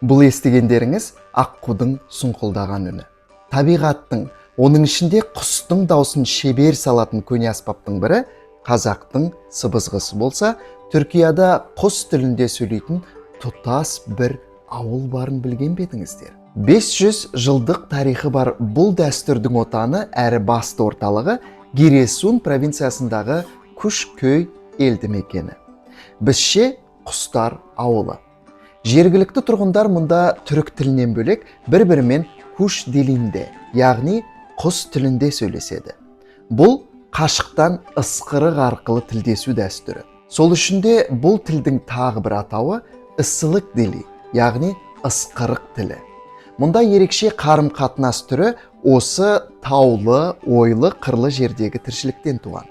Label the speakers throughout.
Speaker 1: Бұл естігендеріңіз аққудың сұңқылдаған үні. Табиғаттың, оның ішінде құстың даусын шебер салатын көне аспаптың бірі қазақтың сыбызғысы болса, Түркияда құс тілінде сөйлейтін тұтас бір ауыл барын білген бе едіңіздер? 500 жылдық тарихы бар бұл дәстүрдің отаны әрі басты орталығы Гиресун провинциясындағы Кушкөй елді мекені. Бізше құстар ауылы. Жергілікті тұрғындар мұнда түрік тілінен бөлек бір-бірімен kuş dilinde, яғни құс тілінде сөйлеседі. Бұл қашықтан ысқырық арқылы тілдесу дәстүрі. Сол үшін де бұл тілдің тағы бір атауы ıslık dili, яғни ысқырық тілі. Мұнда ерекше қарым-қатынас түрі осы таулы, ойлы, қырлы жердегі тіршіліктен туған.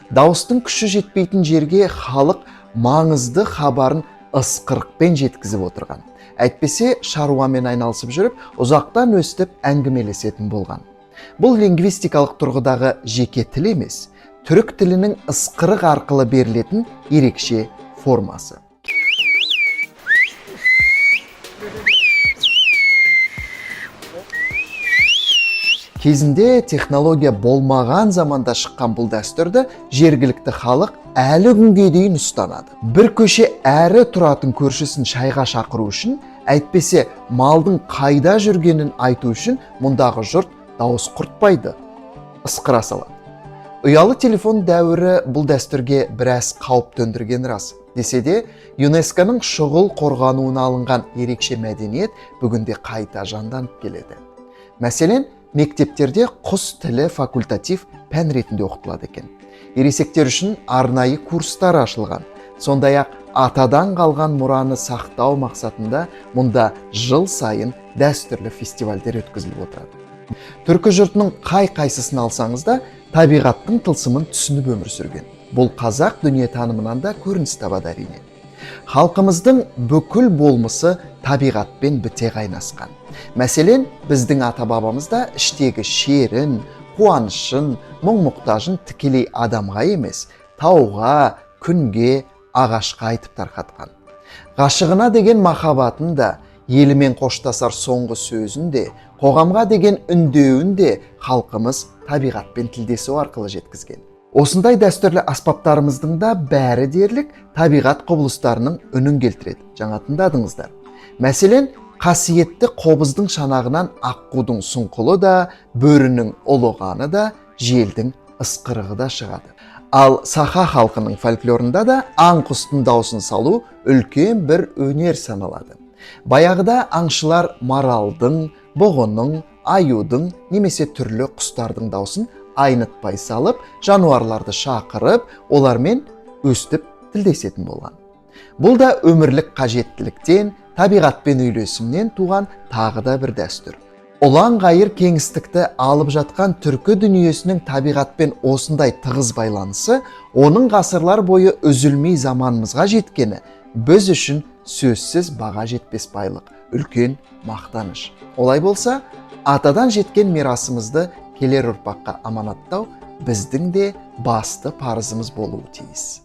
Speaker 1: Дауыстың күші жетпейтін жерге халық маңызды хабарын ысқырықпен жеткізіп отырған. Әйтпесе шаруамен айналысып жүріп, ұзақтан өстіп әңгімелесетін болған. Бұл лингвистикалық тұрғыдағы жеке тіл емес, түрік тілінің ысқырық арқылы берілетін ерекше формасы. Кезінде технология болмаған заманда шыққан бұл дәстүрді жергілікті халық әлі күнге дейін ұстанады. Бір көше әрі тұратын көршісін шайға шақыру үшін, әйтпесе малдың қайда жүргенін айту үшін мұндағы жұрт дауыс құртпайды, ысқыра салады. Ұялы телефон дәуірі бұл дәстүрге біраз қауіп төндірген рас. Десе де, ЮНЕСКО-ның шұғыл қорғануына алынған ерекше мәдениет бүгінде қайта жанданып келеді. Мәселен, мектептерде құс тілі факультатив пән ретінде оқытылады екен. Ересектер үшін арнайы курстар ашылған. Сондай-ақ атадан қалған мұраны сақтау мақсатында мұнда жыл сайын дәстүрлі фестивальдер өткізіліп отырады. Түркі жұртының қай-қайсысын алсаңыз да, табиғаттың тылсымын түсініп өмір сүрген. Бұл қазақ дүниетанымынан да көрініс табады әрине. Халқымыздың бүкіл болмысы табиғатпен біте қайнасқан. Мәселен, біздің ата-бабамыз да іштегі шерін, қуанышын, мұң-мұқтажын тікелей адамға емес, тауға, күнге, ағашқа айтып тарқатқан. Ғашығына деген махаббатын да, елімен қоштасар соңғы сөзін де, қоғамға деген үндеуін де халқымыз табиғатпен тілдесу арқылы жеткізген. Осындай дәстүрлі аспаптарымыздың да бәрі дерлік табиғат құбылыстарының үнін келтіреді. Жаңа тыңдадыңыздар. Мәселен, қасиетті қобыздың шанағынан аққудың сұңқылы да, бөрінің ұлығаны да, желдің ысқырығы да шығады. Ал саха халқының фольклорында да аң құстың даусын салу үлкен бір өнер саналады. Баяғыда аңшылар маралдың, бұғының, аюдың немесе түрлі құстардың даусын айнытпай салып, жануарларды шақырып, олармен өстіп тілдесетін болған. Бұл да өмірлік қажеттіліктен, табиғатпен үйлесімнен туған тағы да бір дәстүр. Ұлан ғайыр кеңістікті алып жатқан түркі дүниесінің табиғатпен осындай тығыз байланысы, оның ғасырлар бойы үзілмей заманымызға жеткені біз үшін сөзсіз баға жетпес байлық, үлкен мақтаныш. Олай болса, атадан жеткен мирасымызды келер ұрпаққа аманаттау біздің де басты парызымыз болуы тиіс.